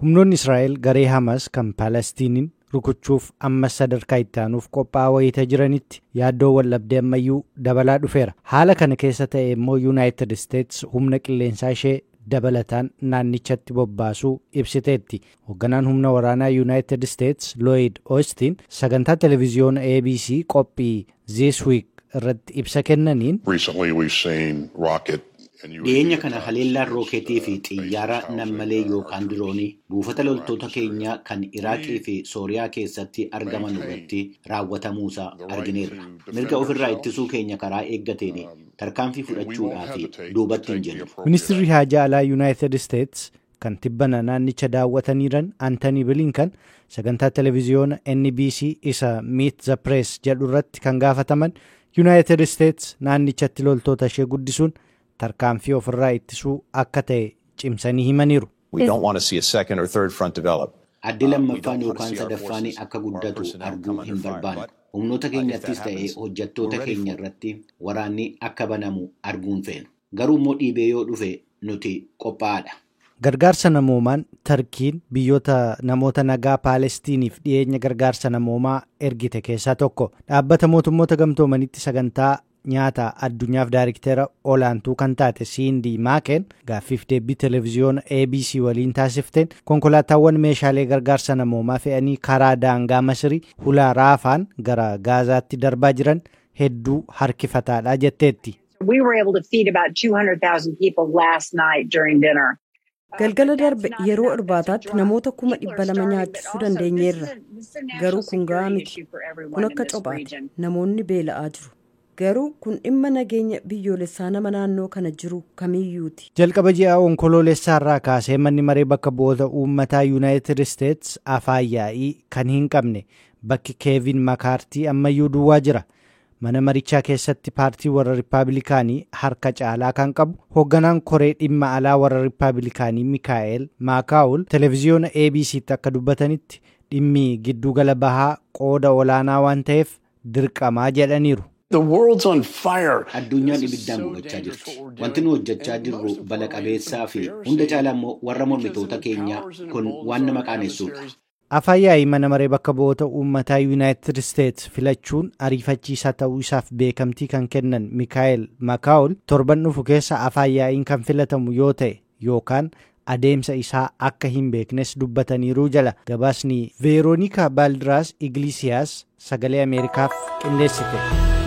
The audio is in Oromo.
Humnoonni Israa'el garee Hamas kan Palestiniin rukuchuuf ammas sadarkaa itti aanuuf qophaa'aa wayita jiranitti yaaddoo waldhabdee ammayyuu dabalaa dhufeera. Haala kana keessa ta'e immoo Yuunaayitid Isteets humna qilleensaa ishee dabalataan naannichatti bobbaasuu ibsiteetti. Hoogganaan humna waraanaa Yuunaayitid Isteets Looyid Oostin sagantaa televiziyoona ABC qophii This Week irratti ibsa kennaniin, Recently, we've seen rocket and UAV Dhiyeenya kana haleellaan rookeetii fi xiyyaara nammalee yookaan diroonii buufata loltoota keenyaa kan Iraaqii fi Sooriyaa keessatti argaman irratti raawwatamuusaa argineerra. Mirga ofirraa ittisuu keenya karaa eeggateen tarkaanfii fudhachuudhaaf duubatti hin jennu. Ministirri Haajaa Alaa Yuunaayitid Isteets kan tibbana naannicha daawwataniiran Antanii Bilinkan sagantaa televiziyoona NBC isa Meet the Press jedhu irratti kan gaafataman, Yuunaayitid Isteets naannichatti loltoota ishee guddisuun tarkaanfii ofirraa ittisuu akka ta'e cimsanii himaniiru. We don't want to see a second or third front develop. Addi lammaffaan yookaan sadaffaan akka guddatu arguu hin barbaannu. Humnoota keenyattis ta'e hojjettoota keenya irratti waraanni akka banamu arguu hin feenu. Garuu immoo dhiibee yoo dhufe nuti qophaa'aadha. Gargaarsa namoomaan Tarkiin biyyoota namoota nagaa Paalestiniif dhiyeenya gargaarsa namoomaa ergite keessaa tokko. Dhaabbata Mootummoota Gamtoomanitti sagantaa nyaata addunyaaf daariktera olaantuu kan taate Siindii Maakeen gaaffiif deebii televiziyoona ABC waliin taasifteen, konkolaataawwan meeshaalee gargaarsa namoomaa fe'anii karaa daangaa Masirii hulaa Raafaan gara Gaazaatti darbaa jiran hedduu harkifataadha jetteetti. We were able to feed about 200,000 people last night during dinner. Galgala darbe yeroo irbaataatti namoota 200,000 nyaachisuu dandeenyeerra. Garuu kun gahaa miti. Kun akka cophaati. Namoonni beela'aa jiru. Garuu kun dhimma nageenya biyyoolessaa nama naannoo kana jiru kamiyyuuti. Jalqaba ji'a Onkoloolessaarraa kaasee manni maree bakka bu'oota uummataa Yuunaayitid Isteets afaan yaa'ii kan hin qabne bakki Keevin Makaartii ammayyuu duwwaa jira. Mana marichaa keessatti paartii warra Riippaabilikaanii harka caalaa kan qabu hoogganaan koree dhimma alaa warra Riippaabilikaanii Mikaa'el Maakaawul televiziyoona ABCtti akka dubbatanitti, dhimmi giddugala bahaa qooda olaanaa waan ta'eef dirqamaa jedhaniiru. The world's on fire. Addunyaan ibiddaan gubachaa jirti. Wanti nu hojjechaa jirru bala qabeessaa fi hunda caalaa immoo warra mormitoota keenyaa kun waan nama qaanessuudha. Afaan yaa'ii mana maree bakka bu'oota uummataa Yuunaayitid Isteets filachuun ariifachiisaa ta'uu isaaf beekamtii kan kennan Mikaa'el Makaawul, torban dhufu keessa afaan yaa'iin kan filatamu yoo ta'e yookaan adeemsa isaa akka hin beeknes dubbataniiru jala gabaasni Veeroonika Baaldiraas Iglisiyaas Sagalee Ameerikaaf qindeessite.